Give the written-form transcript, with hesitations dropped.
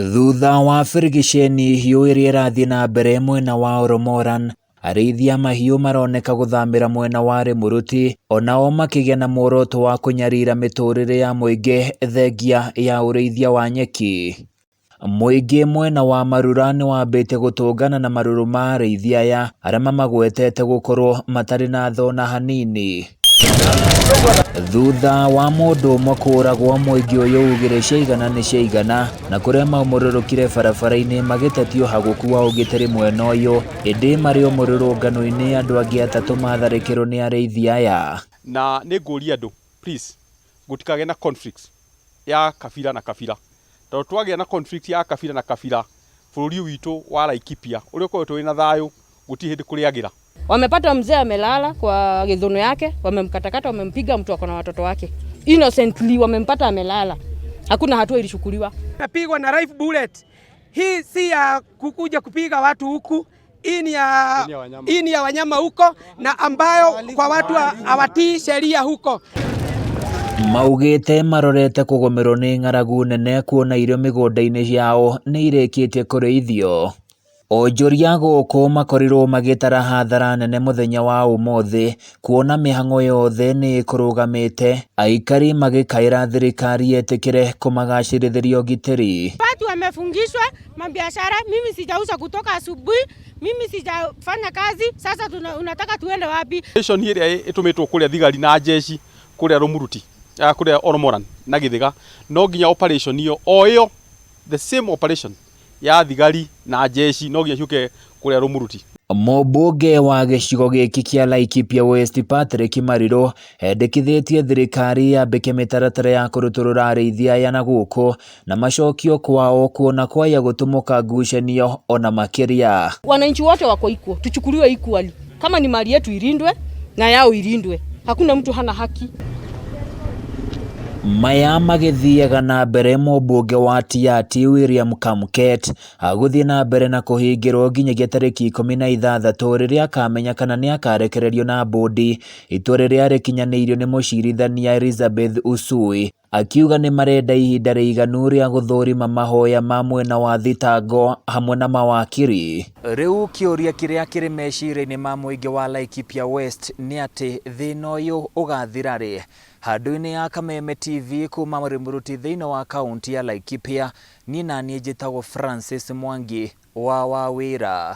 Thutha wa birigiceni hiũ ĩrĩa ĩrathiĩ na mbere mwena wa Oromoran, arĩithi a mahiũ maroneka gũthamĩra mwena wa Rĩmũrũti, onao makĩgĩa na muoroto wa kũnyarira mĩtũrĩre ya mũingĩ thengia ya ũrĩithia wa nyeki. Mũingĩ mwena wa Marura nĩwambĩtie gũtũngana na marũrũ ma arĩithi aya arĩa mamagwetete gũkorwo matarĩ na thona hanini. Thutha wa mũndũ ũmwe kũragwo mũingĩ ũyũ ugire ciaigana nĩ ciaigana na kũrĩa maumũrũrũkire barabara-inĩ magĩtetio hagũku wa ũgitĩri mwena ũyũ ĩndĩ marĩ o mũrũrũngano-inĩ andũ angĩ atatũ matharĩkĩrwo nĩ arĩithi aya. Na nĩ ngũria andũ please gũtikagĩe na conflicts ya kabira na kabira tondũ twagĩa na conflict ya kabira na kabira bũrũri witũ wa Laikipia ũrĩa ũkoretwo wĩna thayũ gũtirĩ hĩndĩ kũrĩagĩra. Wamepata mzee amelala kwa githuno yake, wamemkatakata, wamempiga mtu ako na watoto wake innocently, wamempata amelala, hakuna hatua ilichukuliwa. Napigwa na rifle bullet. Hii si ya kukuja kupiga watu huku, hii ni ya, hii ni ya wanyama huko na ambayo kwa watu hawatii sheria huko. Maugĩte marorete kũgũmĩrwo nĩ ng'aragu nene kuona irio mĩgũnda-inĩ yao nĩ irĩkĩtie kũrĩithio. Onjoria gũkũ makorirwo magĩtara hathara nene mũthenya wa ũmũthĩ kuona mĩhang'o yothe nĩ ĩkũrũgamĩte, aikari magĩkaĩra thirikari ĩtĩkĩre kũmagacĩrithĩria ũgitĩri. Watu wamefungishwa mabiashara, mimi sijauza kutoka asubuhi, mimi sijafanya kazi. Sasa tuna, unataka tuende wapi? Operation ĩrĩa ĩtũmĩtwo kũrĩa thigari na jeshi kũrĩa Rũmuruti kũrĩa Oromoran na Gĩthĩga no nginya operation ĩyo o ĩyo the same operation ya thigari na jeshi no nginya ciũke kũrĩa Rũmuruti. Mũmbunge wa gĩcigo gĩkĩ kĩa Laikipia West Patrick Mariru endekithĩtie thirikari yambĩke mĩtaratara ya kũrutũrũra arĩithi aya na gũkũ na macokio kwao kuona kwaya gũtumũka ngucanio ona makĩria. Wananchi wote wako equal, tuchukuliwe equally. Kama ni mali yetu ilindwe na yao ilindwe, hakuna mtu hana haki. Maya magĩthiaga na mbere mũmbunge wa Tiaty William Kamket agũthiĩ na mbere na kũhingĩrwo nginyagia tarĩki 16 rĩrĩa akamenya kana nĩ akarekererio na bũndi, itua rĩrĩa rĩkinyanĩirio nĩ mũcirithania Elizabeth Usui akiuga nĩ marenda ihinda rĩiganu rĩa gũthũrima mahoya ma mwena wa thitango hamwe na mawakiri. Rĩu kĩũria kĩrĩa kĩrĩ meciria-inĩ ma mũingĩ wa Laikipia West nĩ atĩ thĩna ũyũ ũgathira rĩ? Handũ-inĩ ya Kameme TV kuma Rĩmũruti thĩinĩ wa kaunti ya Laikipia, niĩ naniĩ njĩtagwo Francis Mwangi wa Wawĩra.